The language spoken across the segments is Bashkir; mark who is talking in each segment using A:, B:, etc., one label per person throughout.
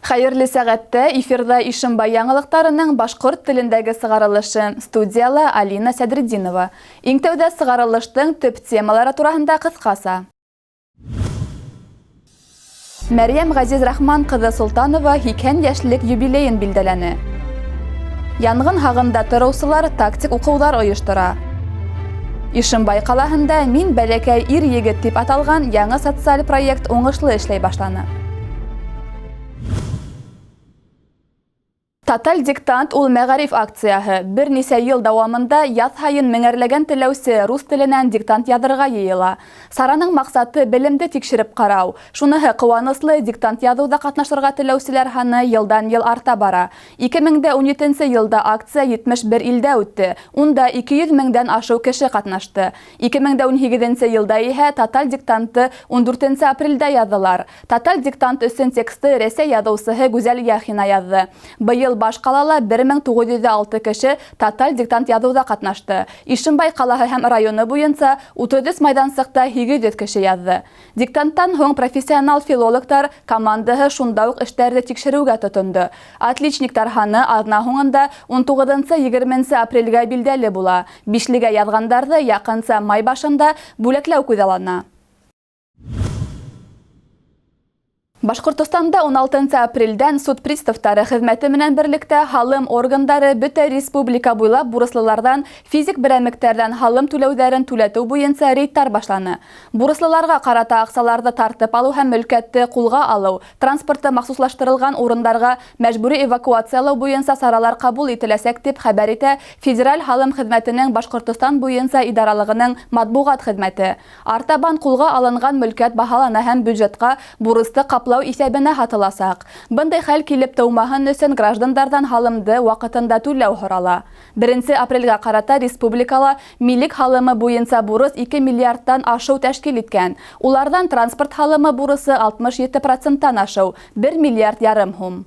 A: Хәйерле сәғәттә эфирҙа Ишембай яңылыҡтарының башҡорт телендәге сығарылышы. Студияла Алина Сәдретдинова. Иң тәүҙә сығарылыштың төп темалары тураһында ҡыҫҡаса. Мәрйәм Ғәзиз Рахман ҡыҙы Солтанова 80 йәшлек юбилейын билдәләне. Янғын һағында тороусылар тактик уҡыуҙар ойоштора. Ишембай ҡалаһында «Мин бәләкәй ир егет» тип аталған яңы социаль проект уңышлы эшләй башланы. Тоталь диктант ул мәғариф акцияһы. Бер нисә йыл дауамында яҙ һайын меңәрләгән теләүсе рус теленән диктант яҙырға йыйыла. Сараның маҡсаты белемде тикшереп ҡарау. Шуныһы ҡыуаныслы, диктант яҙыуҙа ҡатнашырға теләүселәр һаны йылдан-йыл арта бара. 2017 йылда акция 71 илдә үтте. Унда 200 меңдән ашыу кеше ҡатнашты. 2018 йылда иһә тоталь диктантты 14 апрелдә яҙҙылар. Тоталь диктант өсөн тексты Рәсәй яҙыусыһы Гүзәл Яхина яҙҙы. Быйыл баш ҡалала 1906 кеше тоталь диктант яҙыуҙа ҡатнашты. Ишембай ҡалаһы һәм районы буйынса 33 майҙансыҡта 800 кеше яҙҙы. Диктанттан һуң профессионал филологтар командаһы шунда уҡ эштәрҙе тикшереүгә тотондо. Отличниктар һаны аҙна һуңында 19-20 апрелгә билдәле була. Бишлегә яҙғандарҙы яҡынса май башында бүләкләү күҙаллана. Башҡортостанда 16 апрелдән суд приставтары хеҙмәте менән берлектә һалым органдары бөтә республика буйлап бурыслыларҙан физик берәмектәрҙән һалым түләүҙәрен түләтеү буйынса рейдтар башланы. Бурыслыларға ҡарата аҡсаларҙы тартып алыу һәм мөлкәтте ҡулға алыу, транспортты махсуслаштырылған урындарға мәжбүри эвакуациялау буйынса саралар ҡабул ителәсәк, тип хәбәр итә Федераль һалым хеҙмәтенең Башҡортостан буйынса идаралығының матбуғат хеҙмәте. Артабан ҡулға алынған мөлкәт баһалана һәм бюджетҡа бурысты ҡаплау иҫәбенә һатыласаҡ. Бындай хәл килеп тыумаһын өсөн граждандарҙан һалымды ваҡытында түләү һорала. 1 апрелгә ҡарата республикала милек һалымы буйынса бурыс 2 миллиардтан ашыу тәшкил иткән. Уларҙан транспорт һалымы бурысы 67%-тан ашыу, 1 миллиард ярым һум.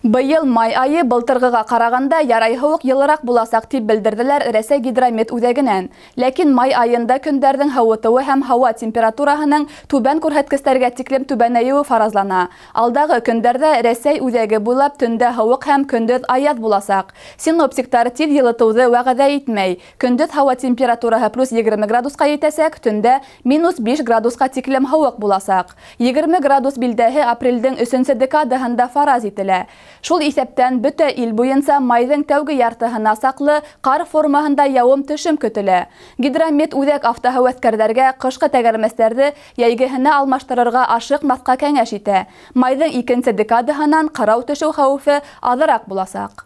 A: Быйыл май айы былтырғыға ҡарағанда ярайһы уҡ йылыраҡ буласаҡ, тип белдерҙеләр Рәсәй гидромет үҙәгенән. Ләкин май айында көндәрҙең һыуытыуы һәм һауа температураһының түбән күрһәткестәргә тиклем түбәнәйеүе фаразлана. Алдағы көндәрҙә Рәсәй үҙәге буйлап төндә һыуыҡ һәм көндөҙ аяҙ буласаҡ. Синоптиктар тиҙ йылытыуҙы вәғәҙә итмәй. Көндөҙ һауа температураһы плюс 20 градусҡа етәсәк, төндә минус 5 градусҡа тиклем һыуыҡ буласаҡ. 20 градус билдәһе апрелдең 3 декадаһында фараз ителә. Шул иҫәптән бөтә ил буйынса майҙың тәүге яртыһына саҡлы ҡар формаһында яуым-төшөм көтөлә. Гидромет үҙәк автоһәүәҫкәрҙәргә ҡышҡы тәгәрмәстәрҙе йәйгеһенә алмаштырырға ашыҡмаҫҡа кәңәш итә. Майҙың 2 декадаһынан ҡырау төшөү хәүефе аҙыраҡ буласаҡ.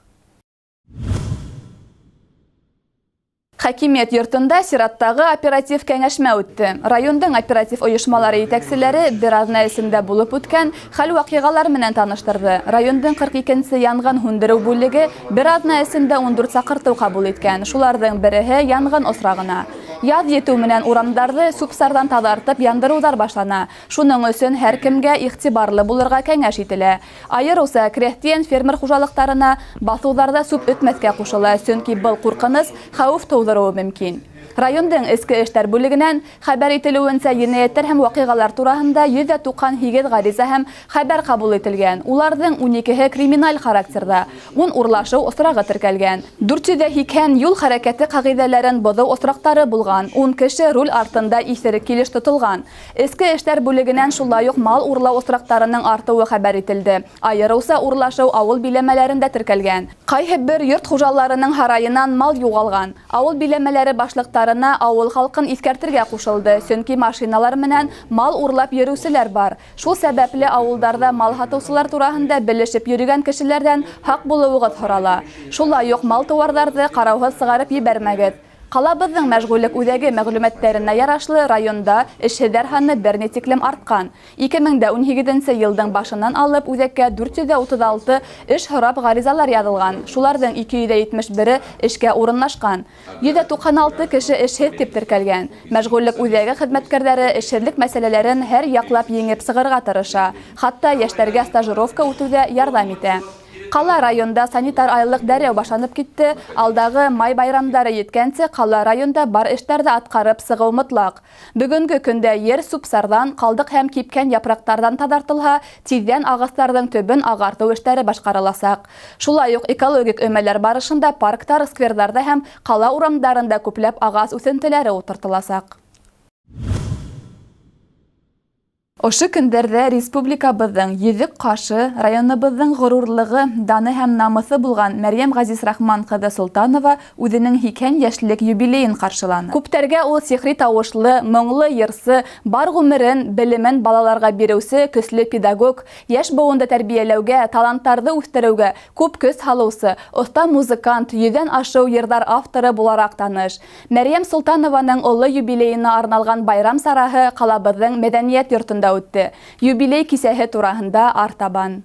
A: Хакимиәт йортонда сираттағы оператив кәңәшмә үтте. Райондың оператив ойошмалары етәкселәре бер аҙна эсендә булып үткән хәл-ваҡиғалар менән таныштырҙы. Райондың 42-нсе янғын һүндереү бүлеге бер аҙна эсендә 14 саҡыртыу ҡабул иткән. Шуларҙың береһе янғын осрағына. Яҙ етеү менән урамдарҙы сүп-сарҙан таҙартып яндырыуҙар башлана. Шуның өсөн һәр кемгә иғтибарлы булырға кәңәш ителә. Айырыуса крәҫтиән фермер хужалыҡтарына баҫыуҙарҙа сүп өтмәҫкә ҡушыла, сөнки был ҡурҡыныс хәүеф тыуҙырыуы мөмкин. Райондың эске эштәр бүлегенән хәбәр ителеүенсә, енәйәттәр һәм ваҡиғалар тураһында 198 ғариза һәм хәбәр ҡабул ителгән. Уларҙың 12-һе криминаль характерҙа, 10 урлашыу осрағы теркәлгән. 480 юл хәрәкәте ҡағиҙәләрен боҙоу осраҡтары булған, 10 кеше руль артында иҫерек килеш тотолған. Эске эштәр бүлегенән шулай уҡ мал урлау осраҡтарының артыуы хәбәр ителде. Айырыуса урлашыу ауыл биләмәләрендә теркәлгән. Ҡайһы бер йорт хужаларының һарайынан мал юғалған. Ауыл биләмәләре башлыҡтарына ауыл халҡын иҫкәртергә ҡушылды, сөнки машиналар менән мал урлап йөрөүселәр бар. Шул сәбәпле ауылдарҙа мал һатыусылар тураһында белешеп йөрөгән кешеләрҙән һаҡ булыуығыҙ һорала. Шулай уҡ мал тыуарҙарҙы ҡарауһыҙ сығарып ебәрмәгеҙ. Ҡалабыҙҙың мәшғүллек үҙәге мәғлүмәттәренә ярашлы районда эшһеҙҙәр һаны бер ни тиклем артҡан. 2018 йылдың башынан алып үҙәккә 436 эш һорап ғаризалар яҙылған. Шуларҙың 271-е эшкә урынлашҡан. 196 кеше эшһеҙ тип теркәлгән. Мәшғүллек үҙәге хеҙмәткәрҙәре эшһеҙлек мәсьәләләрен һәр яҡлап еңеп сығырға тырыша. Хатта йәштәргә стажировка үтеүҙә ярҙам итә. Ҡала районда санитар айлыҡ дәррәү башланып китте. Алдағы май байрамдары еткәнсе ҡала районда бар эштәрҙе атҡарып сығыу мотлаҡ. Бөгөнгө көндә ер сүп-сарҙан, ҡалдыҡ һәм кипкән япраҡтарҙан таҙартылһа, тиҙҙән ағастарҙың төбөн ағартыу эштәре башҡарыласаҡ. Шулай уҡ экологик өмәләр барышында парктар, скверҙарҙа һәм ҡала урамдарында күпләп ағас үҫентеләре ултыртыласаҡ. Ошо көндәрҙә республикабыҙҙың йөҙөк ҡашы, районыбыҙҙың ғорурлығы, даны һәм намыҫы булған Мәрйәм Ғәзизрахман ҡыҙы Солтанова үҙенең 80 йәшлек юбилейын ҡаршыланы. Күптәргә ул сихри тауышлы, моңло йырсы, бар ғүмерен, белемен балаларға биреүсе көслө педагог, йәш быуынды тәрбиәләүгә, таланттарҙы үҫтереүгә күп көс һалыусы, оҫта музыкант, йөҙҙән ашыу йырҙар авторы булараҡ таныш. Мәрйәм Солтанованың оло юбилейына арналған байрам сараһы ҡалабыҙҙың мәҙәниәт йортонда үтте. Юбилей кисәһе тураһында артабан.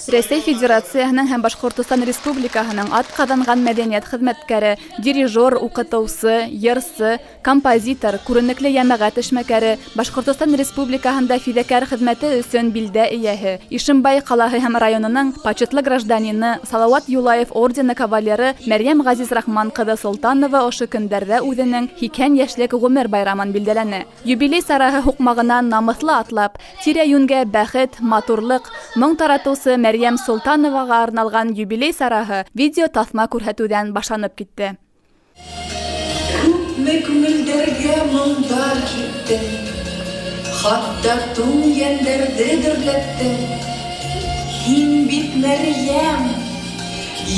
A: Рәсәй Федерацияһының һәм Башҡортостан Республикаһының атҡаҙанған мәҙәниәт хеҙмәткәре, дирижер, уҡытыусы, йырсы, композитор, күренекле йәмәғәт эшмәкәре, Башҡортостан Республикаһында фиҙакәр хеҙмәте өсөн билдә эйәһе, Ишембай ҡалаһы һәм районының почетлы гражданины, Салауат Юлаев ордены кавалеры Мәрйәм Ғәзизрахман ҡыҙы Солтанова ошо көндәрҙә үҙенең 80 йәшлек ғүмер байрамын билдәләне. Юбилей сараһы һуҡмағынан намыҫлы атлап, тирә-йүнгә бәхет, матурлыҡ, моң таратыусы Мәрйәм Солтановаға арналған юбилей сараһы видео таҫма күрһәтеүҙән башланып китте.
B: Күпме күңелдәргә моңдар һиптең, хатта туң йәндәрҙе дөрләттең. Һин бит Мәрйәм,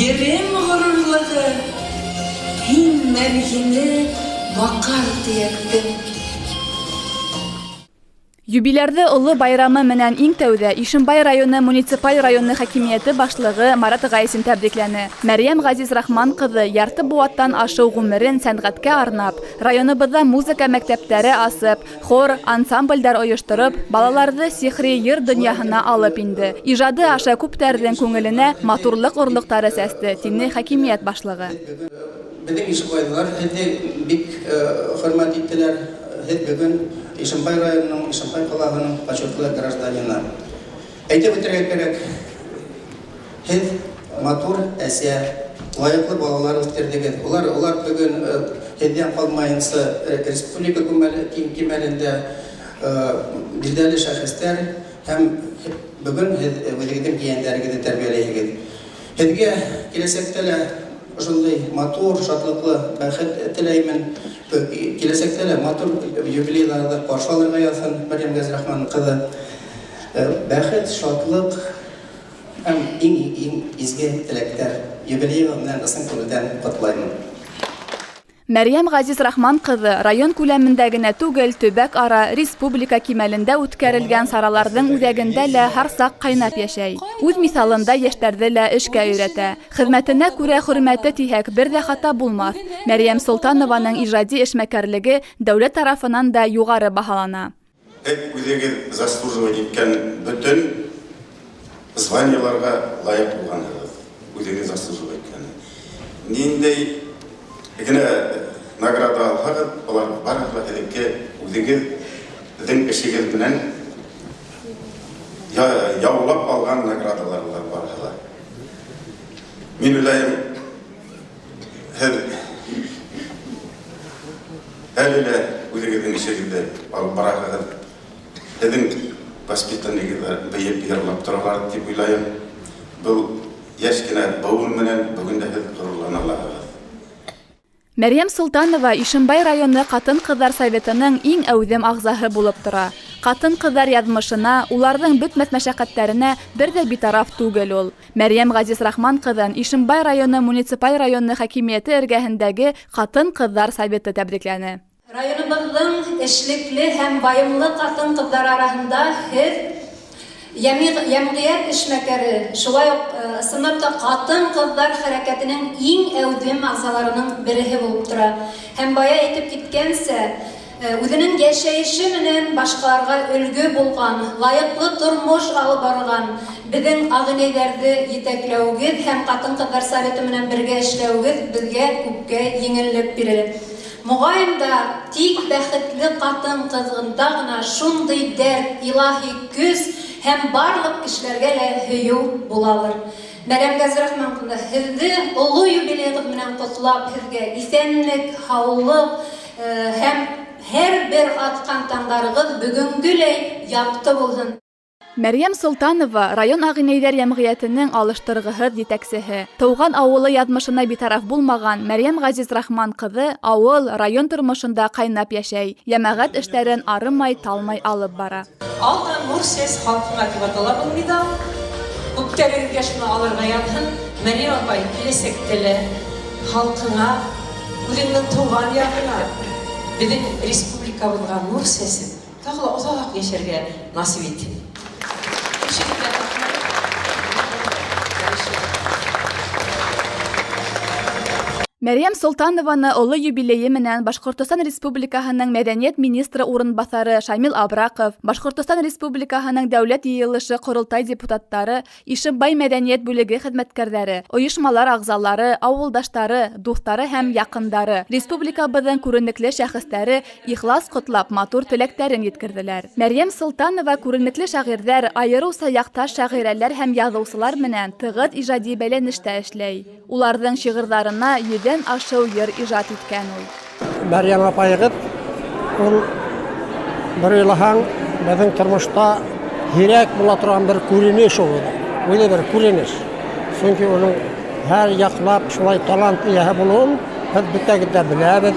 B: ерем ғорурлығы, һин мәрйене маҡар төйәктең.
A: Юбилярҙы оло байрамы менән иң тәүҙә Ишембай районы муниципаль районы хакимиәте башлығы Марат Ғайсин тәбрикләне. Мәрйәм Ғәзизрахман ҡыҙы ярты быуаттан ашыу ғүмерен сәнғәткә арнап, районыбыҙҙа музыка мәктәптәре асып, хор, ансамблдәр ойоштороп, балаларҙы сихри йыр донъяһына алып инде. Ижады аша күптәрҙең күңеленә матурлыҡ орлоҡтары сәсте, тине хакимиәт башлығы.
C: Беҙҙең ишембайлылар һеҙҙе бик хөрмәт иттеләр. Һеҙ бөгөн Ишембай районының, Ишембай ҡалаһының почетлы гражданины. Әйтеп үтергә кәрәк, һеҙ матур әсә, лайыҡлы балалар үҫтерҙегеҙ. Улар бөгөн һеҙҙән ҡалмайынса республика кимәлендә билдәле шәхестәр һәм бөгөн һеҙ үҙегеҙҙең ейәндәрегеҙҙе тәрбиәләйһегеҙ. Һеҙгә киләсәктә лә ошондай матур, шатлыҡлы бәхет теләймен. Киләсәктә лә матур юбилейҙарҙы ҡаршы алырға яҙһын Мәрйәм Ғәзизрахман ҡыҙы. Бәхет, шатлыҡ һәм иң изге теләктәр. Юбилейығыҙ менән ысын күңелдән ҡотлаймын.
A: Мәрйәм Ғәзизрахман ҡыҙы район күләмендә генә түгел, төбәк-ара, республика кимәлендә үткәрелгән сараларҙың үҙәгендә лә һәр саҡ ҡайнап йәшәй. Үҙ миҫалында йәштәрҙе лә эшкә өйрәтә. Хеҙмәтенә күрә хөрмәте тиһәк, бер ҙә хата булмаҫ. Мәрйәм Солтанованың ижади эшмәкәрлеге дәүләт тарафынан да юғары баһалана.
D: Һеҙ үҙегеҙ заслуживать иткән бөтөн званиеларға лайыҡ булғанһығыҙ. Үҙегеҙ заслуживать иткән. Ниндәй генә награда алһағыҙ, улар барыһы ла һеҙҙеке үҙегеҙҙең эшегеҙ менән яулап алған наградалар улар барыһы ла. Мин уйлайым, һеҙ әле лә үҙегеҙҙең эшегеҙҙе алып бараһығыҙ. Һеҙҙең воспитаннигығыҙ бейеп йырлап торалар тип уйлайым. Был йәш кенә быуын менән бөгөн дә һеҙ ғорурлана алаһығыҙ.
A: Мәрйәм Солтанова Ишембай районы Ҡатын-ҡыҙҙар советының иң әүҙем ағзаһы булып тора. Ҡатын-ҡыҙҙар яҙмышына, уларҙың бөтмәҫ мәшәҡәттәренә бер ҙә битараф түгел ул. Мәрйәм Ғәзизрахман ҡыҙын Ишембай районы муниципаль районы хакимиәте эргәһендәге Ҡатын-ҡыҙҙар советы тәбрикләне.
E: Районыбыҙҙың эшлекле һәм байымлы ҡатын-ҡыҙҙар араһында һеҙ йәмғиәт эшмәкәре, шулай уҡ ысынлап та ҡатын-ҡыҙҙар хәрәкәтенең иң әүҙем ағзаларының береһе булып тора. Һәм бая әйтеп киткәнсә, үҙенең йәшәйеше менән башҡаларға өлгө булған, лайыҡлы тормош алып барған беҙҙең ағинәйҙәрҙе етәкләүегеҙ һәм ҡатын-ҡыҙҙар советы менән бергә эшләүегеҙ беҙгә күпкә еңеллек бирер. Моғайын да тик бәхетле ҡатын-ҡыҙғында ғына шундай дәрт, илаһи көс һәм барлык кешеләргә лә һөю булалыр. Мәрьям Газрахман кызы, һеҙҙе оло юбилейығыҙ менән ҡотлап, һеҙгә иҫәнлек, һаулыҡ һәм һәр бер атҡан таңдарығыҙ бөгөнгөләй яҡты булһын.
A: Мәрйәм Солтанова район Ағинәйҙәр йәмғиәтенең алыштырғыһыҙ етәксеһе. Тыуған ауылы яҙмышына битараф булмаған Мәрйәм Ғәзизрахман ҡыҙы ауыл, район тормошонда ҡайнап йәшәй, йәмәғәт эштәрен арымай-талмай алып бара.
F: Ал да нур сәс халҡыңа тип атала был миҙал. Күптәрегеҙгә шуны алырға яҙһын. Мәрйәм апай, киләсәктә лә халҡыңа, үҙеңдең тыуған яғыңа, беҙҙең республикабыҙға нур сәсеп, тағы ла оҙаҡ йәшәргә насип итһен.
A: Мәрйәм Солтанованы оло юбилейы менән Башҡортостан Республикаһының мәҙәниәт министры урынбаҫары Шамил Абраҡов, Башҡортостан Республикаһының Дәүләт Йыйылышы Ҡоролтай депутаттары, Ишембай мәҙәниәт бүлеге хеҙмәткәрҙәре, ойошмалар ағзалары, ауылдаштары, дуҫтары һәм яҡындары, республикабыҙҙың күренекле шәхестәре ихлас ҡотлап, матур теләктәрен еткерҙеләр. Мәрйәм Солтанова күренекле шағирҙәр, айырыуса яҡташ шағирәләр һәм яҙыусылар менән тығыҙ ижади бәйләнештә эшләй. Уларҙың шиғырҙарына йөҙҙән ашыу йыр ижад иткән ул.
G: Мәрйәм апайығыҙ ул, бер уйлаһаң, беҙҙең тормошта һирәк була торған бер күренеш ул. Үҙе бер күренеш. Сөнки уның һәр яҡлап шулай талант эйәһе булыуын беҙ бөтәгеҙ ҙә беләбеҙ,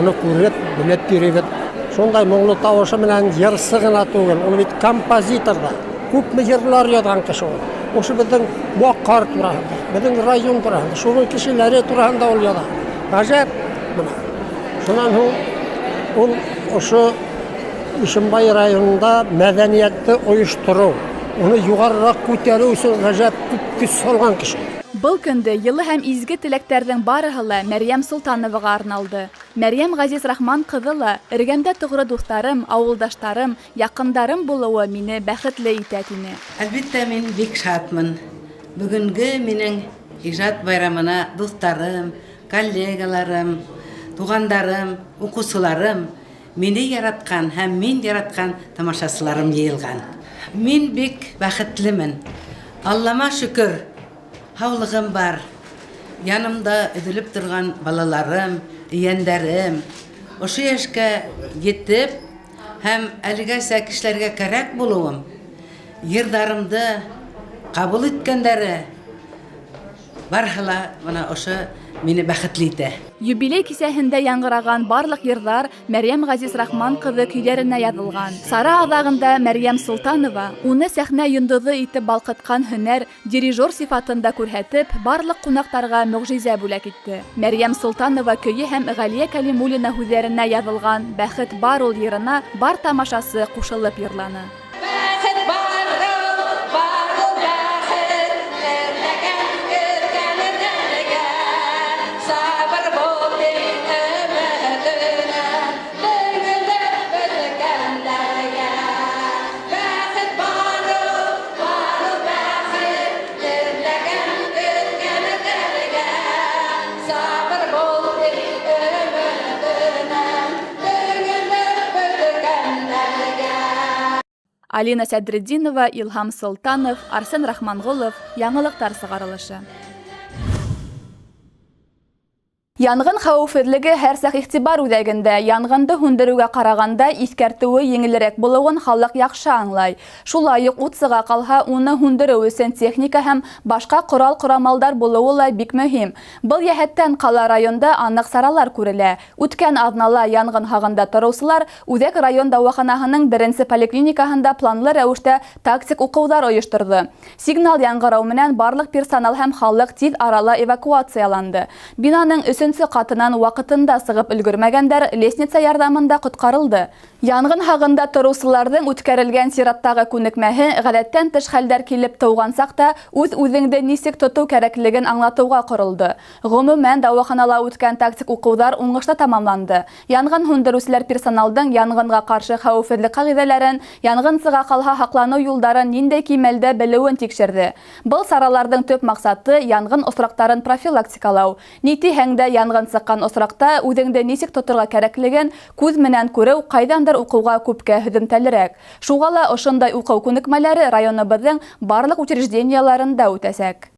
G: уны күреп, белеп йөрөйбөҙ. Шундай моңло тауышы менән йырсы ғына түгел, ул бит композитор ҙа. Күпме йырлар яҙған кеше ул. Ошо беҙҙең Ваҡар тураһында, беҙҙең район тураһында, шуның кешеләре тураһында ул яҙа. Ғәжәп бына. Шунан һуң ул ошо Ишембай районында мәҙәниәтте ойоштороу, уны юғарыраҡ күтәреү өсөн ғәжәп күп көс һалған кеше.
A: Был көндө йылы һәм изге теләктәрҙең барыһы ла Мәрйәм Солтановаға арналды. Мәрйәм Ғәзизрахман ҡыҙы ла эргәмдә тоғро дуҫтарым, ауылдаштарым, яҡындарым булыуы мине бәхетле итә, тине.
H: Әлбиттә, мин бик шатмын. Бөгөнгө минең ижад байрамына дуҫтарым, коллегаларым, туғандарым, уҡыусыларым, мине яратҡан һәм мин яратҡан тамашасыларым йыйылған. Мин бик бәхетлемен. Аллама шөкөр, һаулығым бар. Янымда өҙөлөп торған балаларым, ейәндәрем. Ошо йәшкә етеп һәм әлегәсә кешеләргә кәрәк булыуым, йырҙарымды ҡабул иткәндәре барыһы ла бына ошо мине бәхетле итә.
A: Юбилей кисәһендә яңғыраған барлыҡ йырҙар Мәрйәм Ғәзизрахман ҡыҙы көйҙәренә яҙылған. Сара аҙағында Мәрйәм Солтанова уны сәхнә йондоҙо итеп балҡытҡан һөнәр дирижер сифатында күрһәтеп, барлыҡ ҡунаҡтарға мөғжизә бүләк итте. Мәрйәм Солтанова көйө һәм Ғәлиә Кәлимуллина һүҙҙәренә яҙылған Бәхет бар ул йырына бар тамашасы ҡушылып йырланы.
B: Бәхет бар ул, бар ул бәхет, эҙләгән көткән сабыр бул тик өмөтөнә, төңөлөп бөткәндәргә. Бәхет бар ул, бар ул бәхет, эҙләгән көткән сабыр бул тик өмөтөнә, төңөлөп бөткәндәргә.
A: Алина Сәдретдинова, Илһам Солтанов, Арсен Рахманғолов, Яңылыҡтар сығарылышы. Янғын хәүефһеҙлеге һәр саҡ иғтибар үҙәгендә. Янғынды һүндереүгә ҡарағанда иҫкәртеүе еңелерәк булыуын халыҡ яҡшы аңлай. Шулай уҡ ут сыға ҡалһа, уны һүндереү өсөн техника һәм башҡа ҡорал-ҡорамалдар булыуы ла бик мөһим. Был йәһәттән ҡала районда аныҡ саралар күрелә. Үткән аҙнала янғын һағында тороусылар Үҙәк район дауаханаһының беренсе поликлиникаһында планлы рәүештә тактик уҡыуҙар ойошторҙо. Сигнал яңғырау менән барлыҡ персонал һәм халыҡ тиҙ арала эвакуацияланды. Бинаның өсөнсө ҡатынан ваҡытында сығып өлгөрмәгәндәр лестница ярҙамында ҡотҡарылды. Янғын һағында тороусыларҙың үткәрелгән сираттағы күнекмәһе ғәҙәттән тыш хәлдәр килеп тыуған саҡта үҙ-үҙеңде нисек тотоу кәрәклеген аңлатыуға ҡоролдо. Ғөмүмән, дауаханала үткән тактик уҡыуҙар уңышлы тамамланды. Янғын һүндереүселәр персоналдың янғынға ҡаршы хәүефһеҙлек ҡағиҙәләрен, янғын сыға ҡалһа һаҡланыу юлдарын ниндәй кимәлдә белеүен тикшерҙе. Был сараларҙың төп маҡсаты янғын осраҡтарын профилактикалау. Ни тиһәң дә, янғын сыҡҡан осраҡта үҙеңде нисек тоторға кәрәклеген күҙ менән күреү ҡайҙан ҡасандыр уҡыуға күпкә һөҙөмтәлерәк. Шуға ла ошондай уҡыу күнекмәләре районыбыҙҙың барлыҡ учреждениеларында үтәсәк.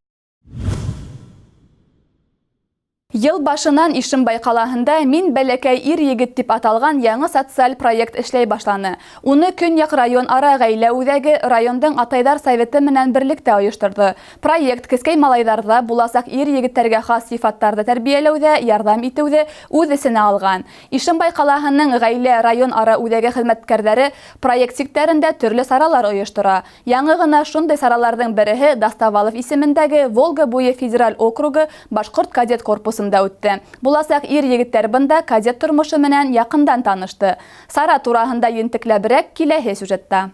A: Йыл башынан Ишембай ҡалаһында «Мин бәләкәй ир-егет» дип аталған яңы социаль проект эшләй башланы. Уны Көньяҡ район ара ғаилә үҙәге райондың атайҙар советы менән берлектә ойошторҙо. Проект кескәй малайҙарҙа буласаҡ ир-егеттәргә хас сифаттарҙы тәрбиәләүҙә ярҙам итеүҙе үҙ эсенә алған. Ишембай ҡалаһының ғаилә район ара үҙәге хеҙмәткәрҙәре проект сиктәрендә төрлө саралар ойоштора. Яңы ғына шундай сараларҙың береһе Доставалов исемендәге Волга буйы федераль округы Башҡорт кадет корпусында үтте. Буласаҡ ир-егеттәр бында кадет тормошо менән яҡындан танышты. Сара тураһында ентекләберәк киләһе сюжетта.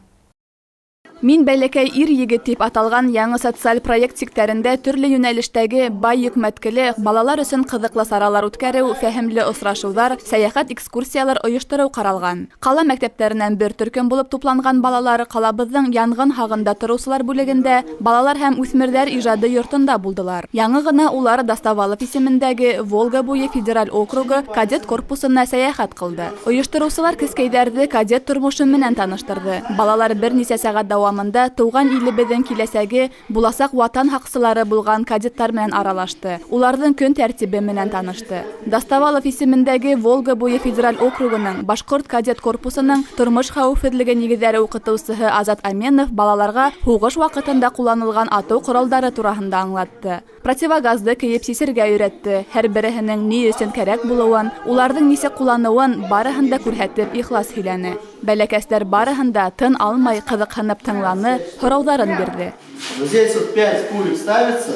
A: Мин бәләкәй ир-егет дип аталған яңы социаль проект сиктәрендә төрлө йүнәлештәге бай йөкмәткеле балалар өсөн ҡыҙыҡлы саралар үткәреү, фәһемле осрашыуҙар, сәйәхәт экскурсиялар ойоштороу ҡаралған. Ҡала мәктәптәренән бер төркөм булып тупланған балалар ҡалабыҙҙың янғын һағында тороусылар бүлегендә балалар һәм үҫмерҙәр ижады йортонда булдылар. Яңы ғына улар Доставалов исемендәге Волга буйы федераль округы кадет корпусына сәйәхәт ҡылды. Ойоштороусылар кескәйҙәрҙе кадет тормошо менән таныштырҙы. Балалар бер нисә сәғәт дауамында тыуған илебеҙҙең киләсәге, буласаҡ ватан һаҡсылары булған кадеттар менән аралашты. Уларҙың көн тәртибе менән танышты. Доставалов исемендәге Волга буйы федераль округының Башҡорт кадет корпусының тормош хәүефһеҙлеге нигеҙҙәре уҡытыусыһы Азат Аменов балаларға һуғыш ваҡытында ҡулланылған атыу ҡоралдары тураһында аңлатты. Противогазды кейеп сисергә өйрәтте. Һәр береһенең ни өсөн кәрәк булыуын, уларҙың нисек ҡулланыуын барыһын да күрһәтеп ихлас һөйләне. Бәләкәстәр барыһын да тын алмай ҡыҙыҡһынып тыңланы, һорауҙарын бирҙе.
I: Вот здесь вот 5 пулек ставится,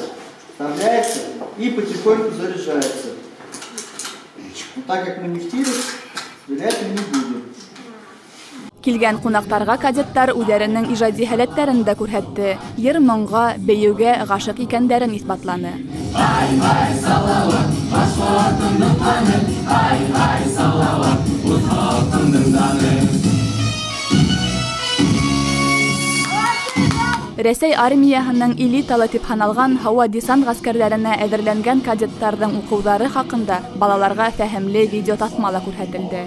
I: вставляется и потихоньку заряжается. Но так как мы не в тире, стрелять мы не будем.
A: Килгән ҡунаҡтарға кадеттар үҙҙәренең ижади һәләттәрен дә күрһәтте. Йыр-моңға, бейеүгә ғашиҡ икәндәрен иҫбатланы.
J: Ай-ай, Салауат, башҡортомдоң ҡаны, ай-ай, Салауат, үҙ халҡымдың даны.
A: Рәсәй армияһының элиталы тип һаналған һауа десант ғәскәрҙәренә әҙерләнгән кадеттарҙың уҡыуҙары хаҡында балаларға фәһемле видеотаҫма ла күрһәтелде.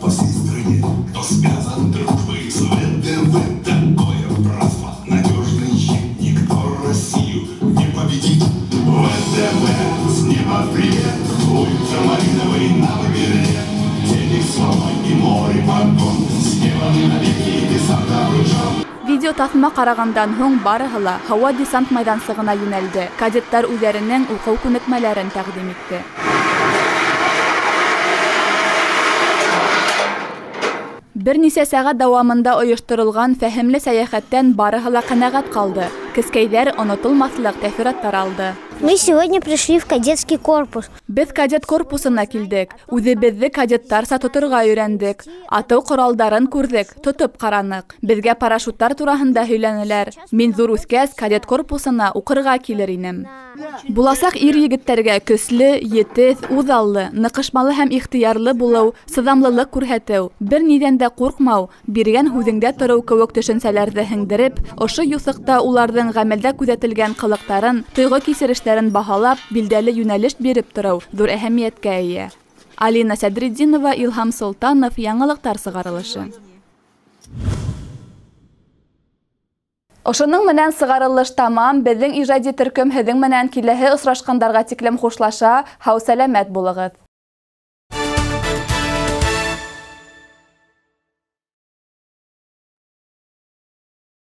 K: По всей стране, кто связан дружбой с ВДВ, такое братство надежное, никто Россию не победит. ВДВ, с неба привет, ультрамариновый новый билет, денег слава и море погон, с неба навеки десант обручен.
A: Видеотаҫма ҡарағандан һуң барыһы ла һауа десант майҙансығына йүнәлде. Кадеттар үҙҙәренең уҡыу күнекмәләрен тәҡдим итте. Бер нисә сәғәт дауамында ойошторолған фәһемле сәйәхәттән барыһы ла ҡәнәғәт ҡалды. Кескәйҙәр онотолмаҫлыҡ тәьҫораттар алды.
L: Мы сегодня пришли в кадетский корпус.
A: Беҙ кадет корпусына килдек. Үҙебеҙҙе кадеттарса тоторға өйрәндек. Атыу ҡоралдарын күрҙек, тотоп ҡараныҡ. Беҙгә парашюттар тураһында һөйләнеләр. Мин ҙур үҫкәс кадет корпусына уҡырға килер инем. Буласаҡ ир-егеттәргә көслө, етеҙ, үҙаллы, ныҡышмалы һәм ихтыярлы булыу, сыҙамлылыҡ күрһәтеү, бер ниҙән дә ҡурҡмау, биргән һүҙеңдә тороу кеүек төшөнсәләрҙе һеңдереп, ошо юҫыҡта уларҙың ғәмәлдә күҙәтелгән ҡылыҡтарын, тойғо кисерештәрен баһалап, билдәле йүнәлеш биреп тороу ҙур әһәмиәткә эйә. Алина Сәдретдинова, Илһам Солтанов, Яңылыҡтар сығарылышы. Ошоноң менән сығарылыш тамам. Беҙҙең ижади төркөм һеҙҙең менән киләһе осрашҡандарға тиклем хушлаша. Һау-сәләмәт булығыҙ.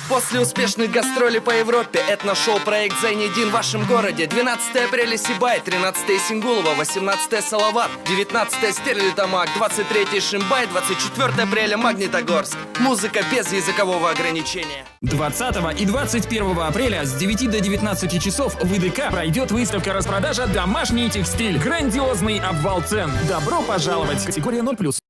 M: После успешных гастролей по Европе этно-шоу проект «Зайнидин» в вашем городе. 12 апреля Сибай, 13 Сингулова, 18 Салават, 19 Стерлитамак, 23 Шимбай, 24 апреля Магнитогорск. Музыка без языкового ограничения.
N: 20 и 21 апреля с 9 до 19 часов в ИДК пройдет выставка-распродажа «Домашний текстиль». Грандиозный обвал цен. Добро пожаловать! Категория 0+.